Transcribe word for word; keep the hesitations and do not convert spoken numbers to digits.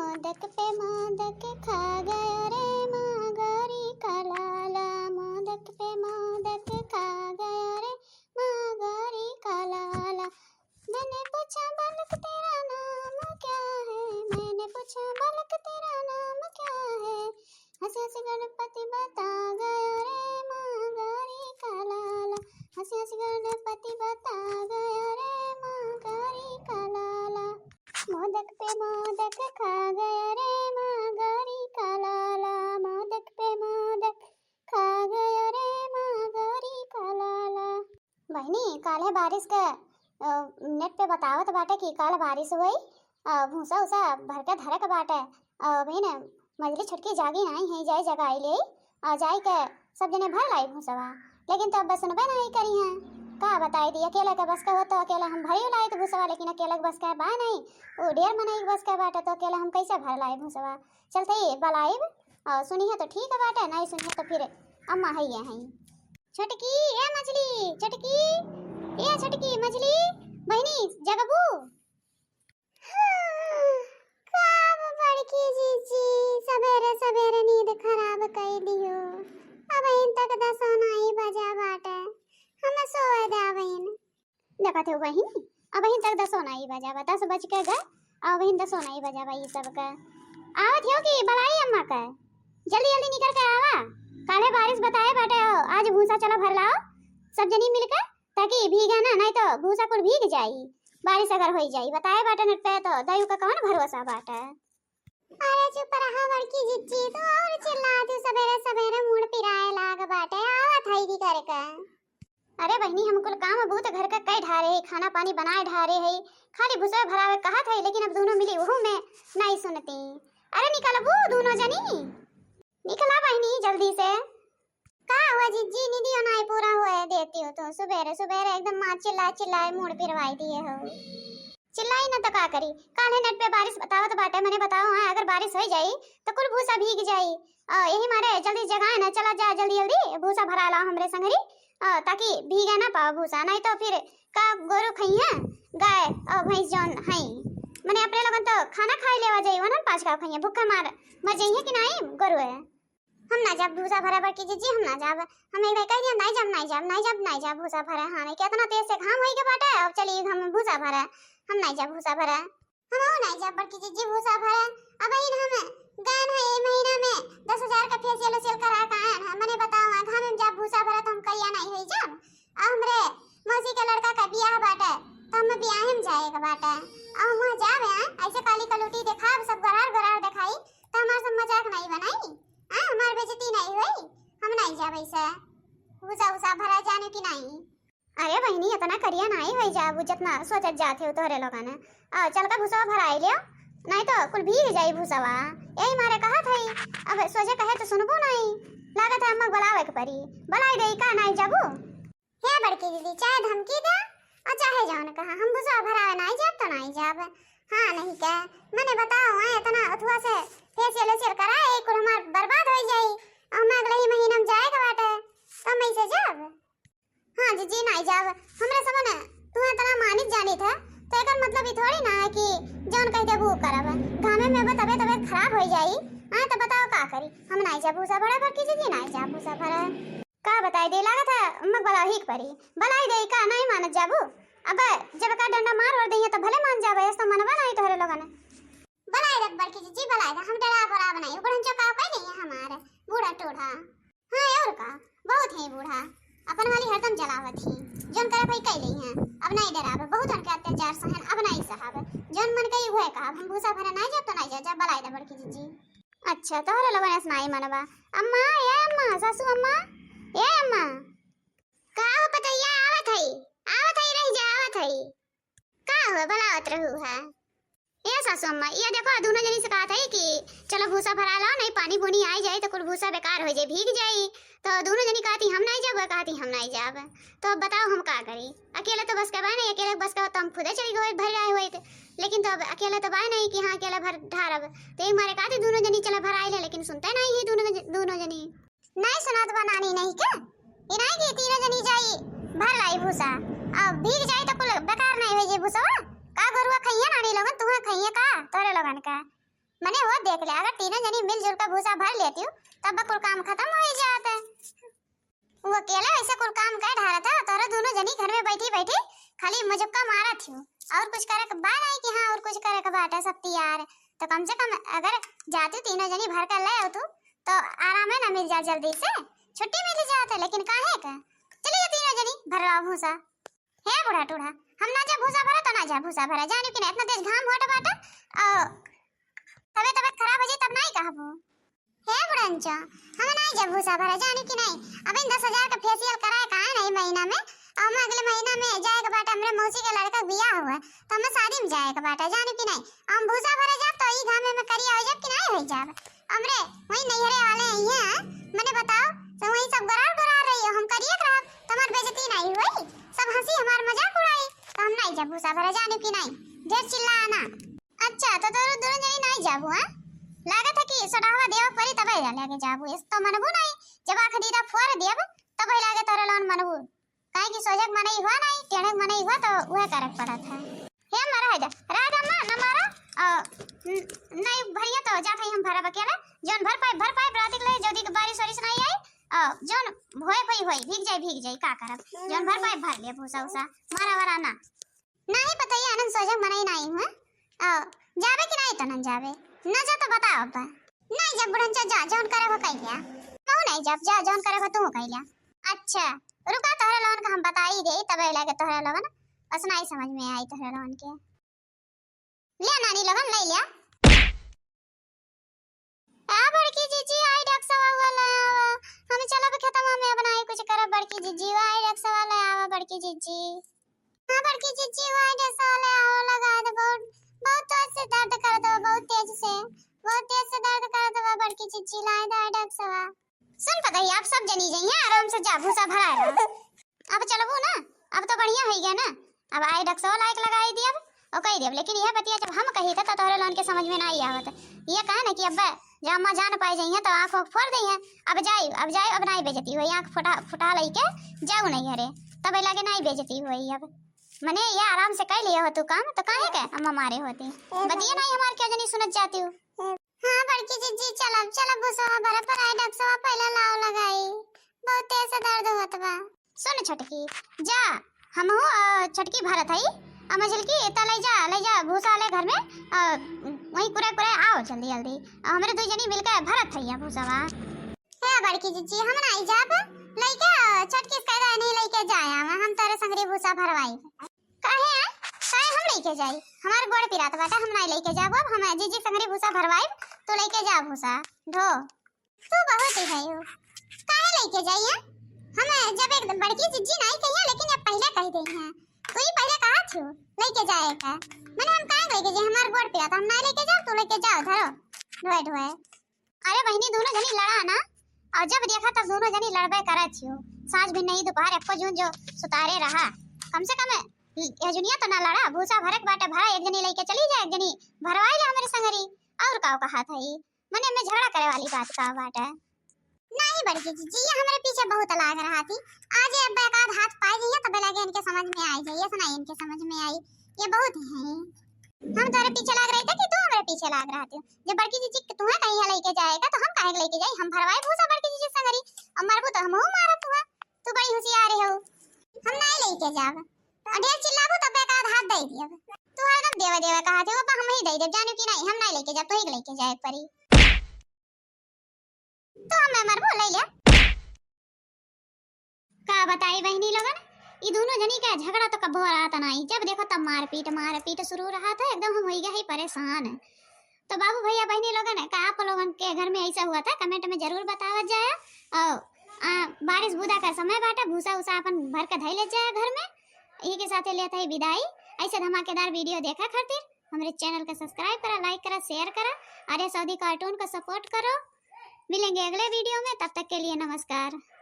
मोदक पे मोदक खा गया रे माँ गौरी का लाला, मोदक पे मोदक खा गया रे माँ गौरी का लाला। मैंने पूछा बालक तेरा नाम क्या है, मैंने पूछा बालक तेरा नाम क्या है, हंसी हंसी गणपति बता गया रे माँ गौरी का लाला, हंसी हंसी गणपति बता गया रे माँ गौरी का लाला। मोदक पे मोदक खा गया रे माँ गौरी का लाला, मोदक पे मोदक खा गया रे माँ गौरी का लाला। बहिनी, काल्हे बारिश के, अ, नेट पे बतावत बाटे कि काल बारिश होई, अ, भूसा उसा भर के धरे के बाटे। अ, बहिन, मझली छोटकी जागी नाई है, जाई जगाई ले, अ, जाई के सब जने भर लाई भूसवा। लेकिन तो अब सुनबे नाई करी हैं। का बताई दी, अकेले के बस के हो तो अकेले हम भरी लाई तो भूसवा, लेकिन अकेले के बस के बा नाई, वो ढेर मनई के बस के बाटे तो अकेले हम कैसे भर लाई भूसवा। चलते ही बलाइब, अ, सुनी है तो ठीक है बाटे, नाई सुनी है तो फिर अम्मा है ये हैं। छोटकी, ए मझली, छोटकी, ए छोटकी मझली, बहिनी, जगबू? हाँ, का बड़की जीजी, सबेरे सबेरे नींद खराब कई दियो। अबहिन तक दसो नाई बजा बाटे, हम सोए दे अबहिन। देखत हो बहिनी, अबहिन तक दसो नाई बजा बा, दस बज के गए, अबहिन दसो नाई बजा बा ई सब का। आवत हो कि बलाई अम्मा का? जल्दी जल्दी निकल के आवा, काल्हे बारिश बताए बाटे हो, आज भूसा चला भर लाओ सब जनी मिलके, ताकि भीगे ना, नाई तो भूसा कुल भीग जाई, बारिश अगर होई जाई। बताए बाटे नेट पे तो दयू का कौन भरोसा बाटे। अरे चुप रहा बड़की जिज्जी, तू और चिल्ला, तू सबेरे सबेरे मूड पिराए लाग बाटे, आवत है की करे का। अरे बहिनी, हम कुल काम बूत घर का कई ढारे है, खाना पानी बनाए ढारे है, खाली भूसा भरावे कहत है, लेकिन अब दोनों मिली वहू में नाई सुनती। अरे निकलबू दोनों जनी, निकला बहिनी जल्दी से। का हुआ जिज्जी, निदियो नाई पूरा हुए देती हो तो, सुबेरे सुबेरे एकदम माँ चिल्ला चिल्लाए मूड पिरवाई दिए हो। चिल्लाई ना तो का करी, काल्हे नेट पे बारिश बतावत बाटे, मने बताओ हाँ, अगर बारिश होई जाई तो कुल भूसा भीग जाई। आ, यही मारे जल्दी जगाए ना, चला जा जल्दी जल्दी भूसा भरा लाओ हमरे संगरी, आ, ताकि भीगे ना पाओ भूसा, नाई तो फिर का गोरू खइहें, गाय और भैंस जौन हई, मने अपने लोगन तो खाना खाए लेवा जाई, वो ना पाँच का खइहें, भूखे मार मर जाइए कि नाई गोरू है। हम ना जाब भूसा भरे बड़की जिज्जी, हम ना जाब। हम एक बार कह दिया, "नाई जाब, नाई जाब, नाई जाब, नाई जाब भूसा भरे।" हाँ, नहीं, कितना तेज से घाम होई के बाटे, अब चली हम भूसा भरे। हम नाई जाब भूसा भरे। हम और नाई जाब बड़की जिज्जी भूसा भरे। अब इन हम गए हैं, ए महीना में दस हजार का फेशियल उशियल करा के आए हैं। मने बताओ, वहाँ घाम में जाब भूसा भरे तो हम करिया नाई होई जाब। आ हमरे मौसी के लड़का का बियाह बाटे, तो हम बियाह में जाए के बाटे। आ हम वहाँ जाबे, ऐसे काली कलूटी देखाब, सब गरार गरार देखाई, तो हमार सब मजाक नाई बनाई। हाँ, हमार बेइज्जती नाई होई, हम नाई जाब ऐसे। भूसा उसा भरा जाने की नाई। अरे बहिनी, इतना करिया नाई होई जाबू, जितना सोचत जात हो तोहरे लोगन। आ, चल का भूसवा भराई लियो, नाई तो कुल भीग जाई भूसवा। यही मारे कहत हई, अब सोझे कहे तो सुनबू नाई। लागत है अम्मा बुलावे के परी, बुलाई देई का, नाई जाबू? हे बड़की दीदी, चाहे धमकी दे और चाहे जौन कहा, हम भूसवा भरावे नाई जाब तो नाई जाब। हाँ, नहीं के, मने बताओ, हाँ, इतना अथुआ से फेशियल उशियल कराए, कुल हमार बर्बाद होई जाई। और हम अगले ही महीना में जाए के बाटे, तो हम ऐसे जाब? हाँ जिज्जी, नाई जाब। हमरे समन तू इतना मानित जानित है, तो एकर मतलब ई थोड़ी ना है कि जौन कह देबू ऊ करब। घामे में बा तबे तबीयत खराब होई जाई। हाँ, तो बताओ का करी? हम नाई जाब भूसा भरे बड़की जिज्जी, नाई जाब भूसा भरे। का बताई दे, लागत है मग बला ही के परी। बलाई दे का, नाई मानत जाबू? अब जब का डंडा मार और दइया तो भले मान जाबे, ऐसा मनवा नाई तोहरे लोगन। बलाई दे बड़की जिज्जी, बलाई दे, हम डराब ओराब नाई, ऊपर हम चौकाव कह नहीं है हमारे बूढ़ा टूढ़ा। हाँ, और का, बहुत है बूढ़ा, अपन वाली हरदम जलावत ही, जौन करब है कह लेई हैं, अब नाई डराब, बहुत उनके अत्याचार सहन, अब नाई सहब, जौन मन कही उहे कहब, हम भूसा भरे नाई जाब तो नाई जाब, जा बलाई दे बड़की जिज्जी। अच्छा, तोहरे लोगन ऐस नाई मनबा। अम्मा, ए अम्मा, सासू अम्मा, ए अम्मा। का हो पतैया, आवत हई, आवत हई, रह जा, आवत हई। का हो, बुलावत रहू है? ए सासू अम्मा, ये देखो, दोनों जनी से कहत है कि चलो भूसा भरा लाओ, नहीं पानी बुनी आई जाए तो कुल भूसा बेकार हो जाए, भीग जाए। तो दोनों जनी कहती हम नहीं जाब, कहती हम नहीं जाब। तो अब बताओ हम का करी? अकेले तो बस के बाय नहीं, अकेले बस के तो हम खुदे चली गए भर आए हुए थे। लेकिन तो अब अकेले तो बाय नहीं कि हाँ अकेले भर ढारब। तो एक मारे कहती दोनों जनी चला भर आई ले, लेकिन सुनते नहीं है दोनों ज-, दोनों जनी। नहीं सुनात बा नानी नहीं के? ई नहीं कि तीनों जनी जाई, भर लाई भूसा, अब भीग जाई तो कुल बेकार नहीं होई जे भूसवा। का गोरुआ खइया नानी लोगन, तुहे खइया का, तोरे लोगन का? मने वो देख ले, अगर तीनों जनी मिलजुल के भूसा भर लेतिउ, तब कुल काम खतम होइ जात। वो अकेले ऐसे कुल काम कर ढारत है, तोहरे दुनो जनी घर में बैठी बैठी खाली मुजुक्का मारत हिउ, और कुछ करे के बा नहीं कि हाँ और कुछ करे के बाटे सब तैयार। तो कम से कम अगर जातिउ तीनों जनी भर कर ले आउतु, तो आराम है ना मिल जा, जल्दी से छुट्टी मिल जात है। लेकिन काहे का? चलिए तीनों जनी भर लाओ भूसा। हे बूढ़ा टूढ़ा, हम ना जा भूसा भरे तो ना जा भूसा भरे, जानिउ कि ना इतना तेज घाम होत बाटे, और तबीयत तबीयत खराब हो जाई तब नहीं कहबू। हे बुढ़ंचो, हम नहीं जा भूसा भरे, जानिउ कि नहीं, अभी दस हजार का फेशियल कराए का है नहीं महीना में, और हम अगले महीना में जाए के बाटे, हमरे मौसी के लड़का के बियाह हुआ, तो हमें शादी में जाए के बाटे, जानिउ कि नहीं, हम भूसा भरे जाब तो ई घामे में करिया हो जाब कि नहीं हो जाब। हमरे वही नैहरे वाले आई हैं, मने बताओ, तो वही सब गरार गरार रही हो, हम करिए रहब, तुम्हार बेइज्जती नहीं हुई, सब हंसी हमार मजाक उड़ाई, तो हम नहीं जा भूसा भरे, जानिउ कि नहीं, ढेर चिल्लाना। अच्छा, तो तोरो दोनों जनी नहीं जाबू, हाँ? लागत है कि सडहवा देव परी तबे जा लेके जाबू, इस तो मनबू नहीं, जब आँख दीदा फोर देब, तबे लागे तोरे लोन मनबू। काहे कि सोझक मनई हुआ नहीं, टेढ़क मनई हुआ तो उहे करक पड़त है। हे अम्मा, रह जा, रह जा अम्मा, न मारा। अ, न-, नहीं भरिया तो जात है हम भरब अकेले, जौन भर पाए, भर पाए, बराती के लिए जल्दी के बारिश वारिश नहीं आई, अ, जौन होए कोई होई, भीग जाई, भीग जाई, का करब, जौन भर पाए भर ले, भूसा उसा, मारा वारा ना। नाही पतैया आनंद सोझक मनई नाही हुआ। अ, जाबे कि नाही तो न जाबे? न जा तो बताओ अब। नाही जब बुढ़न चा जा, जौन करे हो कह लिया। कहू नाही जब जा, जौन करे हो तू कह लिया। अच्छा, रुका तोहरे लोगन का हम बताई दे, तबे लागे तोहरे लोगन। बस नाही समझ में आई तोहरे लोगन के। लिया नानी लोगन, ले लिया। आ बड़की जीजी, आई डकसवा वाला आवा। हम चलब खेतवा में, अब नाही कुछ करब बड़की जीजी, आई डकसवा वाला आवा बड़की जीजी। हाँ बड़की जीजी, आई डकसवा वाला आवा, लगा दे बहुत, बहुत तेज से दर्द कर दो, बहुत तेज से, बहुत तेज से दर्द कर दो बड़की जीजी, लाई दे आई डकसवा। सुन पतई, आप सब जनी जइहे, आराम से जा, भूसा भरा रहा। अब चलबू ना, अब तो बढ़िया होइ गया ना। अब आई डकसवा लायक लगाई दियब, और कही दियब, लेकिन यह बतिया जब हम कही था, तो तोहरे लोगन के समझ में नाही आवत। ये कहे ना कि अब जब अम्मा जान पाई जइहे, तो आँख उख फोर दइहे। अब जाई, अब जाई, अब नाही बेइज्जती होई, आँख फुटा, फुटा लई के जाऊ नहीं घरे, तब लागे नाही बेइज्जती होई। अब मने ये आराम से कह लिया हो तू काम, तो काहे के अम्मा मारे होती? बतिया नाही हमार क्या जनी सुनत जाती हो। हाँ बड़की जीजी, चलब, चलब भूसवा भरे पर आई डकसवा पहले लाव लगाई, बहुत तेज से दर्द होत बा। सुन छोटकी, जा, हमहू, अ, छोटकी भरत हई, अ, मझिलकी, त ले जा, ले जा भूसा ले घर में, अ, वहीं कुरे कुरे आओ जल्दी जल्दी, अ, हमरे दुई जनी मिलके भरत हई भूसवा। हे बड़की जीजी, हम नाही जाब, लइके, अ, छोटकी से कह दे नहीं लइके जाए आवे, हम तोरे संगरी भूसा भरवाई। काहे आए? काहे हम लइके जाई? हमार गोड़ पिरात बाटे, हम नाही लइके जाब। अब हम जीजी संगरी भूसा भरवाइब, तू लइके जा भूसा ढो। तू बहुत ही है यू। काहे लइके जाई है? हम जब एक बड़की जीजी नाही कहिया, लेकिन अब पहले कह दे हैं। तू ही पहले कहा थी लइके जाए का। मने हम काहे लइके जाई? हमार गोड़ पिरात, हम नाही लइके जाब, तू लइके जाओ, धरो ढोए ढोए। अरे बहिनी, दोनों जनी लड़ा ना, और जब देखा तब दोनों जनी लड़बे करत हियो। साँझ भी नहीं, दोपहर एको जून जो सुतारे रहा। कम से कम यह जुनिया तो ना लड़ा, भूसा भरक बाटे भरा, एक जनी लइके चली जाए, एक जनी भरवाई ले हमरे संगरी, और का कहा था ई? मने में झगड़ा करे वाली बात का बाटे? नहीं बड़की जीजी, ये हमरे पीछे बहुत लाग रहा थी। आज ये अब एक आध हाथ पाई गई है, तबे लगे इनके समझ में आई जाइए, सुनाई इनके समझ में आई, ये बहुत ही है। हम तोरे पीछे लाग रहे थे कि तू हमरे पीछे लाग रहा थी? जब बड़की जीजी तुम्हें कहीं है लइके जाएगा, तो हम काहे के लइके जाई? हम भरवाई भूसा बड़की जीजी संगरी, और मरबू तो हमहू मारब हुआ। तू बड़ी होशियार हो, हम नहीं लइके जाब। और ढेर चिल्लाबू तब एक आध हाथ दे दियब। तू हरदम देवे देवे कहा थे, वो हम ही दे देब, जानियो कि नहीं, हम नहीं लइके जाब, तू ही के लइके जाए परी। तो हमें मरबो ले लिया। का बताई बहिनी लोगन, ई दोनों जनी का झगड़ा तो कबो रहत नहीं, जब देखो तब मारपीट, मारपीट शुरू रहा था, एकदम हम होई गए ही परेशान। तो बाबू भैया बहिनी लोगन, का आप लोगन के घर में ऐसा हुआ था, comment में जरूर बतावत जाए। और आ, बारिश बूदा का समय बाटे, भूसा उसा अपन भर के धई ले जाए घर में। यही के साथे लेत है विदाई। ऐसे धमाकेदार video देखा खातिर हमरे channel का subscribe करा, like करा, share करा, और ये सऊदी cartoon का support करो। मिलेंगे अगले video में, तब तक के लिए नमस्कार।